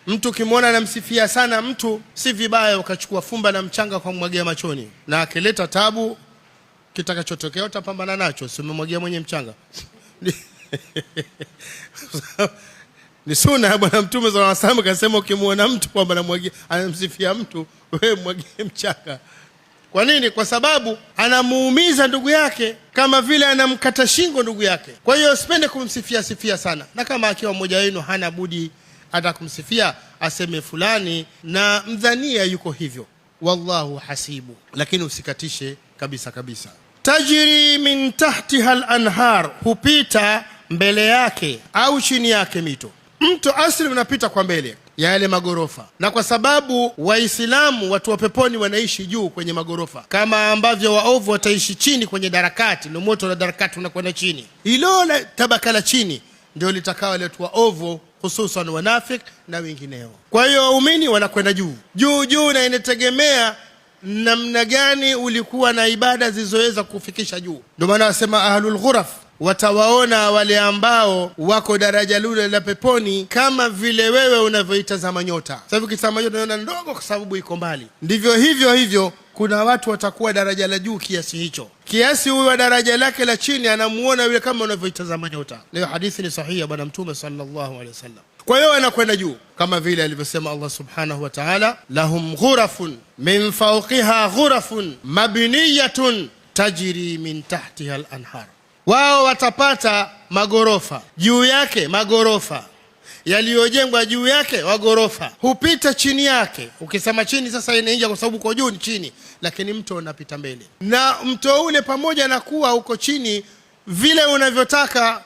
Mtu ukimwona anamsifia sana mtu, si vibaya ukachukua fumba na mchanga kwa kumwagia machoni, na akileta tabu, kitakachotokea utapambana nacho, si umemwagia mwenye mchanga. Ni suna ya Bwana Mtume sallallahu alaihi wasallam, kasema ukimwona mtu kwamba anamwagia, anamsifia mtu, wewe mwagie mchanga. Kwa nini? Kwa sababu anamuumiza ndugu yake kama vile anamkata shingo ndugu yake. Kwa hiyo usipende kumsifia sifia sana, na kama akiwa mmoja wenu hana budi hata kumsifia, aseme fulani na mdhania yuko hivyo, wallahu hasibu, lakini usikatishe kabisa kabisa. Tajri min tahtiha al-anhar, hupita mbele yake au chini yake mito. Mto asili unapita kwa mbele ya yale magorofa, na kwa sababu Waislamu watu wa peponi wanaishi juu kwenye magorofa, kama ambavyo waovu wataishi chini kwenye darakati, ndio moto wa darakati unakwenda chini. Hilo la tabaka la chini ndio litakao letu waovu, hususan wanafik na wengineo. Kwa hiyo waumini wanakwenda juu juu juu, na inategemea namna gani ulikuwa na ibada zilizoweza kufikisha juu. Ndio maana wasema ahlul ghuraf watawaona wale ambao wako daraja lile la peponi kama vile wewe unavyoitazama nyota. Sasa hivi ukitazama nyota unaona ndogo kwa sababu iko mbali. Ndivyo hivyo hivyo, kuna watu watakuwa daraja la juu kiasi hicho, kiasi huyu wa daraja lake la chini anamuona yule kama unavyoitazama nyota. Leo hadithi ni sahihi ya Bwana Mtume sallallahu alaihi wasallam. Kwa hiyo anakwenda juu kama vile alivyosema Allah subhanahu wa ta'ala, lahum ghurafun min fawqiha ghurafun mabniyatun tajri min tahtiha al-anhar, wao watapata magorofa juu yake, magorofa yaliyojengwa juu yake, magorofa hupita chini yake. Ukisema chini sasa inaingia kwa sababu uko juu ni chini, lakini mto unapita mbele, na mto ule pamoja na kuwa uko chini, vile unavyotaka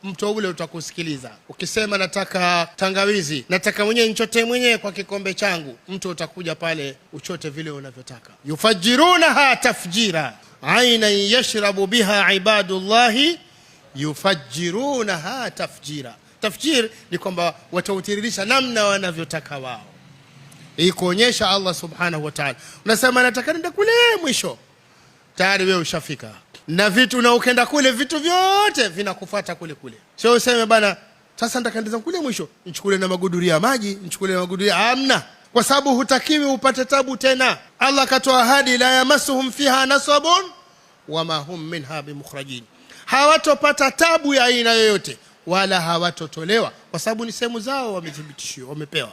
mto ule utakusikiliza. Ukisema nataka tangawizi, nataka mwenyewe nichote mwenyewe kwa kikombe changu, mto utakuja pale uchote vile unavyotaka. Yufajirunaha tafjira ainan yashrabu biha ibadullahi yufajirunaha tafjira. Tafjir ni kwamba watautiririsha namna wanavyotaka wao, hii kuonyesha Allah subhanahu wa ta'ala. Unasema nataka nenda kule mwisho, tayari wewe ushafika na vitu, na ukenda kule vitu vyote vinakufuata kule kule. Sio useme bana, sasa nitakaendeza kule mwisho nichukule na maguduria ya maji, nichukule na maguduria. Amna, kwa sababu hutakiwi upate tabu tena. Allah akatoa ahadi, la yamasuhum fiha nasabun wama hum minha bimukhrajin, hawatopata tabu ya aina yoyote wala hawatotolewa, kwa sababu ni sehemu zao wamethibitishiwa, wamepewa.